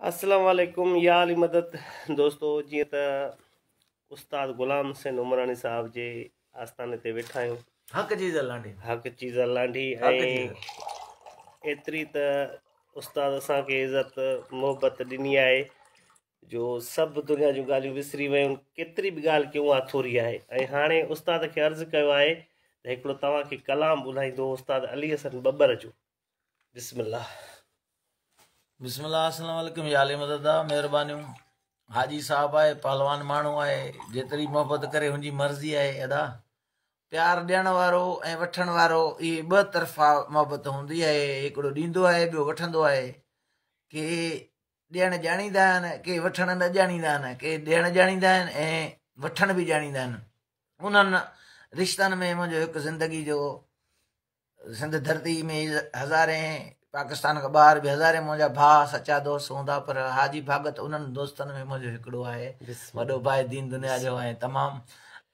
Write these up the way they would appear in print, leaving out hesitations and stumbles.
अस्सलाम वालेकुम या अली मदद। दोस्तों जीअं त उस्ताद गुलाम हुसैन उमरानी साहब जे आस्थाने ते वेठा आहियूं। हक़ चीज़ लांढी, हक़ चीज़ लांढी। ऐं एतिरी त उस्ताद असांखे इज़त मोहबत ॾिनी आहे जो सभु दुनिया जूं ॻाल्हियूं विसरी वयूं, केतिरी बि ॻाल्हि कयूं उहा थोरी आहे। ऐं हाणे उस्ताद खे अर्ज़ु कयो आहे त हिकिड़ो तव्हांखे कलाम ॿुधाईंदो उस्ताद अली हसन बबर जो। बिस्मिल्लाह। बिस्मिल्लाह। अस्सलाम वालेकुम या अली मदद। मेहरबानियूं। हाजी साहब आहे, पहलवान माण्हू आहे, जेतिरी मोहबत करे हुनजी मर्ज़ी आहे। अदा प्यार ॾियण वारो ऐं वठण वारो इहे ॿ तरफ़ा मोहबत हूंदी आहे। हिकिड़ो ॾींदो आहे, ॿियो वठंदो आहे। के ॾियण ॼाणींदा आहिनि, के वठण न ॼाणींदा आहिनि, के ॾियण ॼाणींदा आहिनि ऐं वठण बि ॼाणींदा आहिनि। उन्हनि रिश्तनि में मुंहिंजो हिकु ज़िंदगी जो सिंध धरती में हज़ारे, पाकिस्तान खां ॿाहिरि बि हज़ारे मुंहिंजा भाउ सच्चा दोस्त हूंदा, पर हाजी भागत उन्हनि दोस्तनि में मुंहिंजो हिकिड़ो आहे, वॾो भाई दीन दुनिया जो। ऐं तमामु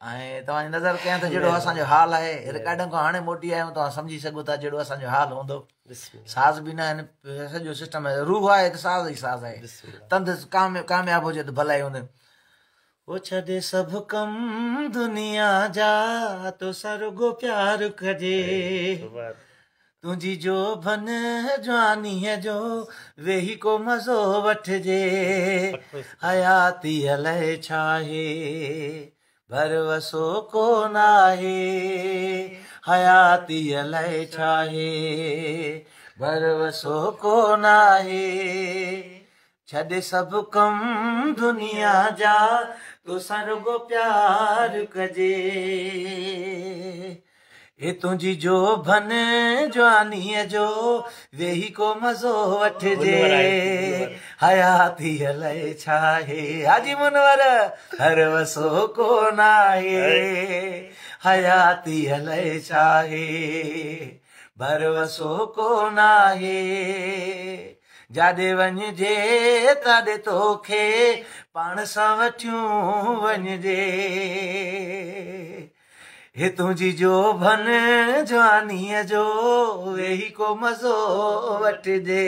ऐं तव्हांजी नज़र कयां त जहिड़ो असांजो हाल आहे, रिकॉर्डिंग खां हाणे मोटी आया आहियूं, तव्हां सम्झी सघो था जहिड़ो असांजो हाल हूंदो। साज़ बि न आहिनि, सॼो सिस्टम आहे, रूह आहे त साज़ ई साज़ आहे। तंद कामयाबु हुजे त भलाई हूंदे। ओ छॾे सभु कम दुनिया जा, तो रुगो प्यार कजे। तुंहिंजी जोभन जवानीअ जो वेही को मज़ो वठिजे। हयाती अलाए छा आहे, भरवसो कोन आहे। हयाती अलाए छा आहे, भरवसो कोन आहे। छॾे सभु कम दुनिया जा, तोसां रुगो प्यार कजे। हे तुंहिंजी जोभन जवानीअ जो वेही को मज़ो वठिजे। हयाती अलाए छा आहे, हाजी मुनवर, भरवसो कोन आहे। हयाती अलाए छा आहे, भरवसो कोन आहे। जाॾे वञिजे ताॾे तोखे पाण सां वठियूं वञिजे। हे तुंहिंजी जोभन जवानीअ जो वेही को मज़ो वठिजे।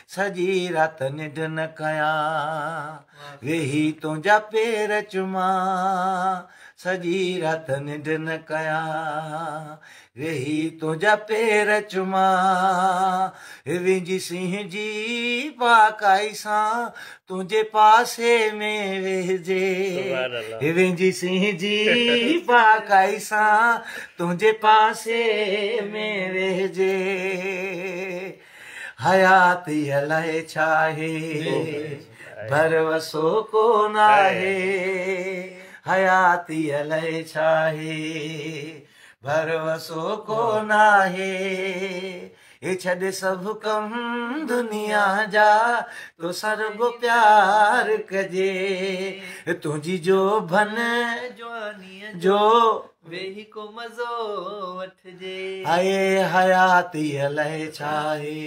सॼी राति निंड न कयां, वेही तुंहिंजा पेर चुमां। सॼी राति निंड न कयां, वेही तुंहिंजा पेर चुमां। वेंजी सिंह जी पाकाई सां तुंहिंजे पासे में वेहिजे। वेंजी सिंह जी पाकाई सां तुंहिंजे पासे में वेहिजे। हयाती अलाए छा आहे, भरवसो कोन आहे। हयाती अलाए छा आहे, भरवसो कोन आहे। हे छॾे सभु कम दुनिया जा, तोसां रुगो प्यार कजे। तुंहिंजी जोभन जवानीअ जो वेही को मज़ो वठिजे। हाय हयाती अलाए छा आहे,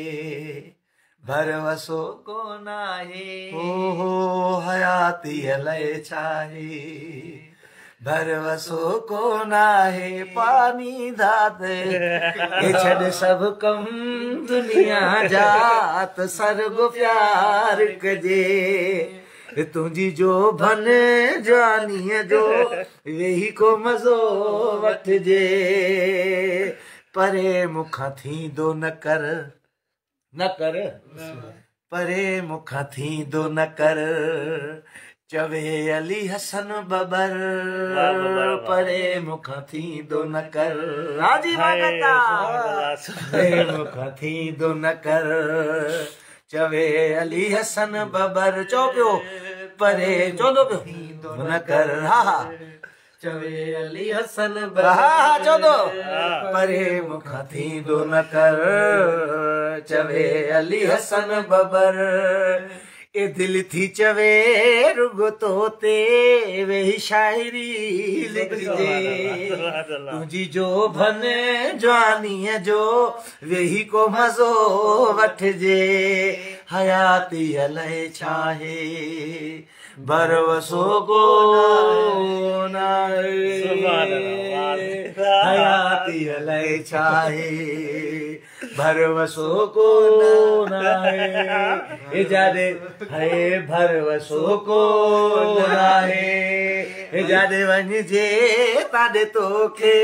भरवसो कोन आहे। हो हो हयाती अलाए छा आहे, भरवसो कोन आहे। पानी दाते हे छॾे सभु कम दुनिया जा, त रुगो प्यार कजे। तुंहिंजी जोभन जवानीअ जो वेही को मज़ो वठिजे। परे मूंखां थींदो न कर, न कर, परे मूंखां थींदो न कर। चवे अली हसन बबर, परे मूंखां थींदो न कर। हाजी परे मूंखां थींदो न कर। चवे अली हसन बबर, चओ पियो परे, चवंदो पियो न कर। हा हा चवे अली हसन हा हा चवंदो परे मूंखां थींदो न कर। चवे अली हसन बबर, ए दिल थी चवे रुगो तोते वेही शायरी लिखिजे। तुंहिंजी जोभन जवानीअ जो वेही को मज़ो वठिजे। हयाती अलाए छा आहे, भरवसो को नाहे। हयाती अलाए छा आहे, भरवसो को नाहे। हे जाॾे हे भरवसो को नाहे, हे जाॾे वञिजे ताॾे तोखे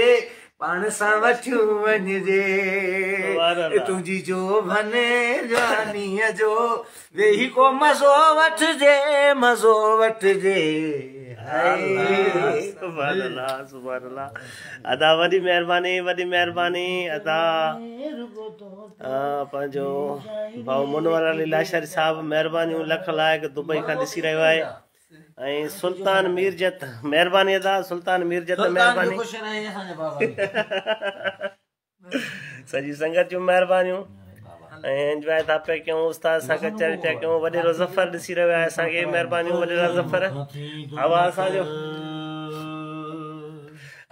पाण सां वठियूं वञिजे। तुंहिंजी जोभन जवानीअ जो वेही को मज़ो वठिजे, मज़ो वठिजे। सुभान अल्लाह, सुभान अल्लाह। अदा वॾी महिरबानी, वॾी महिरबानी अदा। पंहिंजो भाउ मुनवर अली लाशारी साहिबु महिरबानियूं, लख लाइक़ दुबई खां ॾिसी रहियो आहे। ऐं सुल्तान मीरजत महिरबानी अदा, सुल्तान मीरजत महिरबानी। सॼी संगत जूं महिरबानियूं। ऐं इंजॉय था पिया कयूं, उस्ताद सां कचहरी पिया कयूं। वॾेरो ज़फ़र ॾिसी रहियो आहे असांखे, महिरबानियूं वॾेरा ज़फ़र। आवाज़ असांजो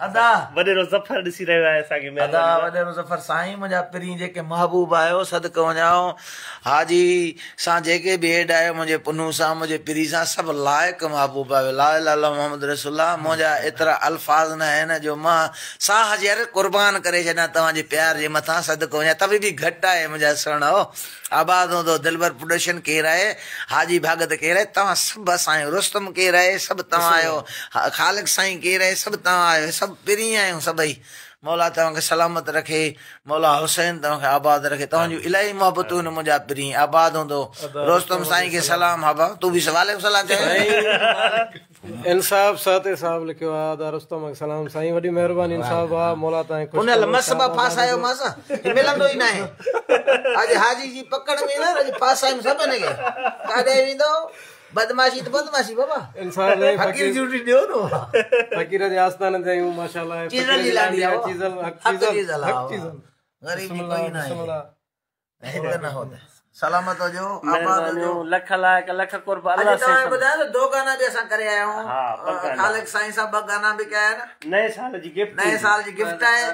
अदा वॾेरो ज़फ़र ॾिसी रहियो आहे असांखे। अदा वॾेरो ज़फ़र साईं मुंहिंजा पिरीं जेके महबूब आहियो, सदको वञाओ हाजी सां जेके बि हेॾ आहियो, मुंहिंजे पुनू सां मुंहिंजे पिरी सां सभु लाइक़ महबूब आहियो। ला इलाहा इल्लल्लाह मोहम्मद रसूलुल्लाह। मुंहिंजा एतिरा अल्फाज़ न आहिनि जो मां साह ॼर क़ुर्बान करे छॾियां तव्हांजे प्यार जे मथां, सदको वञा तभी बि घटि आहे मुंहिंजा सुहिणो। आबाद हूंदो। दिलबर प्रोडक्शन केरु आहे, हाजी भागत केरु आहे, तव्हां सभु असां आहियूं। रुस्तम केरु आहे, सभु तव्हां आहियो। ख़ालिक साईं केरु आहे, सभु तव्हां आहियो। सभु पिरीं आहियूं सभई। मौला तव्हांखे सलामत रखे, मौला हुसैन तव्हांखे आबाद रखे। तव्हांजूं इलाही मोहबतूं आहिनि मुंहिंजा पिरीं, आबाद हूंदो। रोस्तम साईं खे सलाम। हा भाउ, तूं बि वालेकुम सलाम चए। इंसाफ साते साहब लिखियो आहे, अदा रुस्तम खे सलाम। साईं वॾी महिरबानी इंसाफ आहे, मौला तव्हांखे खुश उन मस फासायो मास मिलंदो ई नाहे। अॼु हाजी जी पकड़ में न, अॼु फासायुमि सभिनि खे। काॾे वेंदो? बदमाशी त बदमाशी बाबा। इंसान फकीर झूठी ॾियो न, फकीर जे आस्तान ते आहियूं माशाअल्लाह। चीज़ल जी लाॾी आहे, चीज़ल हक चीज़ल, हक चीज़ल। गरीब जी कोई ना आहे, हिक न हो। सलामत हुजो, आबाद हुजो। लख लाइक़ लख क़ुर्ब। अल्लाह साईं ॿुधायो त दो गाना बि असां करे आया आहियूं। ख़ालिक साईं सां ॿ गाना बि कया आहिनि। नए साल जी गिफ्ट, नए साल जी गिफ्ट आहे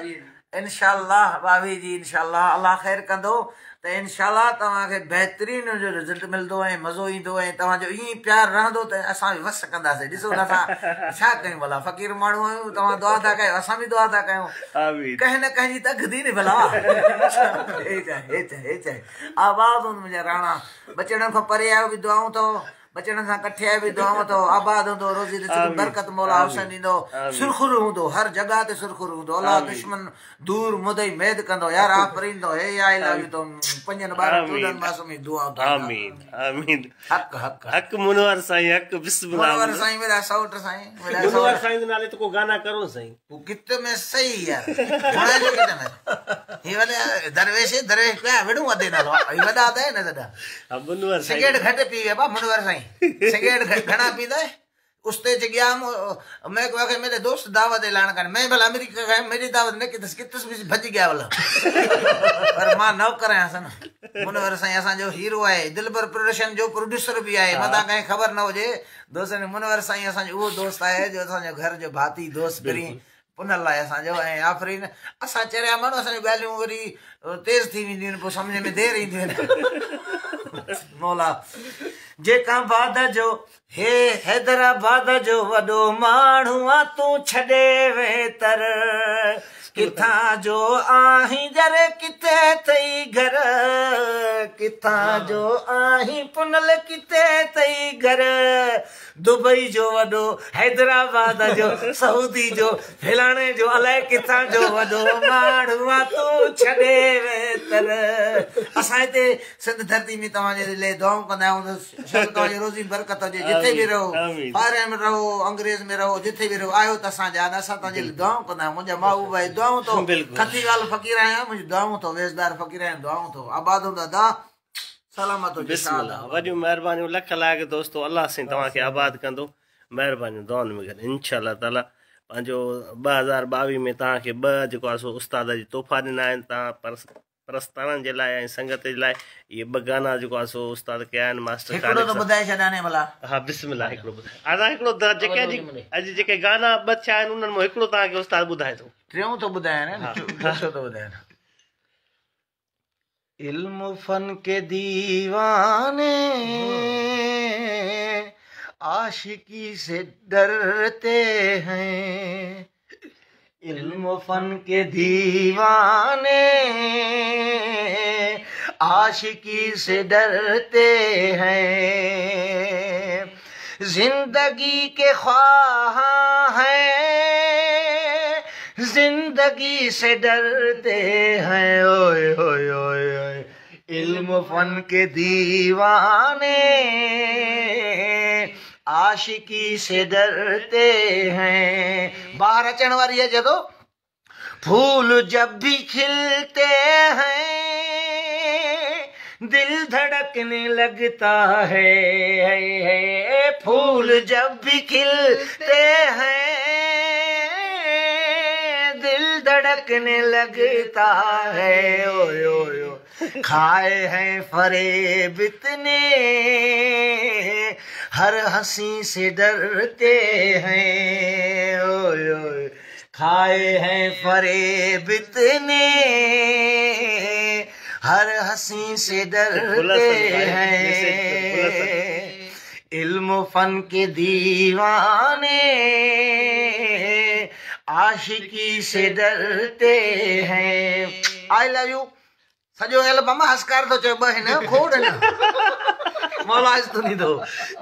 इंशाअल्लाह। 22 जी इंशाअल्लाह अल्लाह ख़ैर कंदो त इंशाअल्लाह तव्हांखे बहितरीन जो रिज़ल्ट मिलंदो ऐं मज़ो ईंदो ऐं तव्हांजो ईअं प्यार रहंदो त असां बि वस कंदासीं। ॾिसो न असां छा कयूं भला, फ़क़ीर माण्हू आहियूं। तव्हां दुआ था कयो, असां बि दुआ था कयूं, कंहिं न कंहिंजी त अघ थी न भला। हे चाहे आबाद हूंदो मुंहिंजा राणा। बचड़नि खां परे आहियो बि दुआऊं अथव, बचड़नि सां कठे आहियो बि दुआऊं अथव। आबाद हूंदो, रोज़ी रिज़्क बरकत मौला हुसैन ॾींदो। सुरखुरू हूंदो, हर जॻह ते सुरखुरू हूंदो। अल्लाह दुश्मन दूर मुदई मेद कंदो यार, आफरीन दो। हे I love you. तो 5 12 14 मासूमी दुआ। आमीन आमीन। हक हक हक मुनवर साईं हक। बिस्मिल्लाह मुनवर साईं मेरा सौट साईं, मेरा मुनवर साईं जे नाले त को गाना करो साईं। वो कित में सही यार घणा जो कित में ही वाले दरवेश दरवेश पिया विड़ू अदे नालो ही वॾा त न सॾा। हा मुनवर साईं सिगरेट घटि पी विया बा मुनवर साईं। सिगरेट घणा पींदा उस्ते गया मैं को मेरे दोस्त दावत ऐलान कर, मैं भला अमेरिका गया मेरी दावत न कितस कितस भी भज गया भला। पर मां नौकर आहियां सन। मुनवर साईं असां जो हीरो आहे, दिलबर प्रोडक्शन जो प्रोड्यूसर बि आहे। मतां कंहिं ख़बर न हुजे दोस्तनि, मुनवर साईं असांजो उहो दोस्त आहे जो असांजो घर जो भाती दोस्त पिरीं पुनल आहे असांजो। ऐं आफरीन असां चरिया माण्हू, असांजूं ॻाल्हियूं वरी तेज़ थी वेंदियूं आहिनि, पोइ सम्झ में देरि ईंदियूं आहिनि। मौला जेका बाद जो हे हैदराबाद जो वॾो माण्हू आ, तूं छॾे वेतर किथां जो आहीं जरे किथे अथई घर, किथां जो आहीं पुनल किथे अथई घर। दुबई जो वॾो, हैदराबाद जो, सऊदी जो, फलाणे जो, अलाए किथां जो वॾो माण्हू आ, तूं छॾे वेतर। असां हिते सिंध धरती में तव्हांजे लाइ दुआऊं कंदा आहियूं त तव्हांजी रोज़ी बरकत हुजे, जिथे बि रहो, फ़ॉरेन में रहो, अंग्रेज़ में रहो, जिथे बि रहो, आयो त असांजा न, असां तव्हांजे लाइ दुआऊं कंदा आहियूं। मुंहिंजा महबूब आहे, दुआऊं तो खती ॻाल्हि फ़क़ीर आहियां, मुंहिंजी दुआऊं तो वेसदार फ़क़ीर आहियां, दुआऊं तो आबाद हूंदा दादा, सलामत हुजे। बिस्मिल्लाह। वॾियूं महिरबानियूं, लख लाइक़ दोस्तो, अल्लाह साईं तव्हांखे आबाद कंदो। महिरबानियूं दुआउनि में गॾु इंशाअल्लाह ताला पंहिंजो 2022 में तव्हांखे ॿ जेको आहे सो उस्ताद जी तोहफ़ा ॾिना आहिनि तव्हां परस्ताननि जे लाइ ऐं संगत जे लाइ। इहे ॿ गाना जेको आहे सो उस्ताद कया आहिनि मास्टर। हिकिड़ो त ॿुधाए छॾियां ने भला। हा बिस्मिल्लाह, हिकिड़ो ॿुधाए। अदा हिकिड़ो जेके अॼु जेके गाना ॿ थिया आहिनि उन्हनि मां हिकिड़ो तव्हांखे उस्ताद ॿुधाए थो। टियों थो ॿुधायां न, चोथों थो ॿुधायां। इल्म फन के दीवाने आए आशिकी से डरते हैं, इल्म फन के दीवाने आशिकी से डरते हैं, जिंदगी के ख्वाहां हैं, जिंदगी से डरते हैं, ओए ओए ओए ओए, इल्म फन के दीवाने आशिकी से डरते हैं। बाहर अचण वारी आहे चए थो, फूल जब भी खिलते हैं दिल धड़कने लगता है, फूल जब भी खिलते हैं दिल धड़कने लगता है, ओए ओए ओए, खाए हैं फरेब इतने हर हंसी से डरते हैं, ओए ओए, खाए हैं फरेब इतने हर हंसी से डरते हैं, इल्म फन के दीवाने आशिकी से डरते हैं। I love you. सॼो एल्बम हसकार थो चए, ॿ हिन खोड़ हिन मौला आहिस्तो ॾींदो।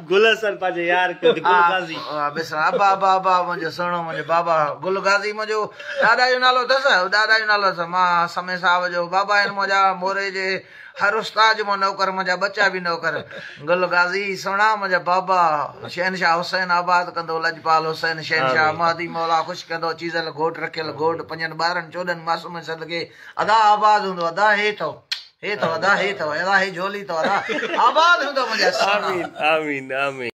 गुल हसन पंहिंजे यार खे गुल गाज़ी। बिस अबा अबा अबा मुंहिंजो सुहिणो मुंहिंजो बाबा गुल गाज़ी मुंहिंजो ॾाॾा जो नालो अथसि, ॾाॾा जो नालो अथसि। मां समय साहब जो बाबा आहिनि मुंहिंजा, मोरे जे हर उस्ताद जो मां नौकर, मुंहिंजा बच्चा बि नौकर। गुल गाज़ी सुहिणा मुंहिंजा बाबा, शहनशाह हुसैन आबाद कंदो, लजपाल हुसैन शहनशाह महदी मौला ख़ुशि कंदो, चीज़ल घोट रखियल घोट, पंजनि ॿारनि 14 मासूम सदके अदा आबाद हूंदो। अदा हे अथव, हे अथव, अदा हे अथव, अदा हे झोली अथव, अदा आबाद हूंदो मुंहिंजा। आमीन आमीन आमीन।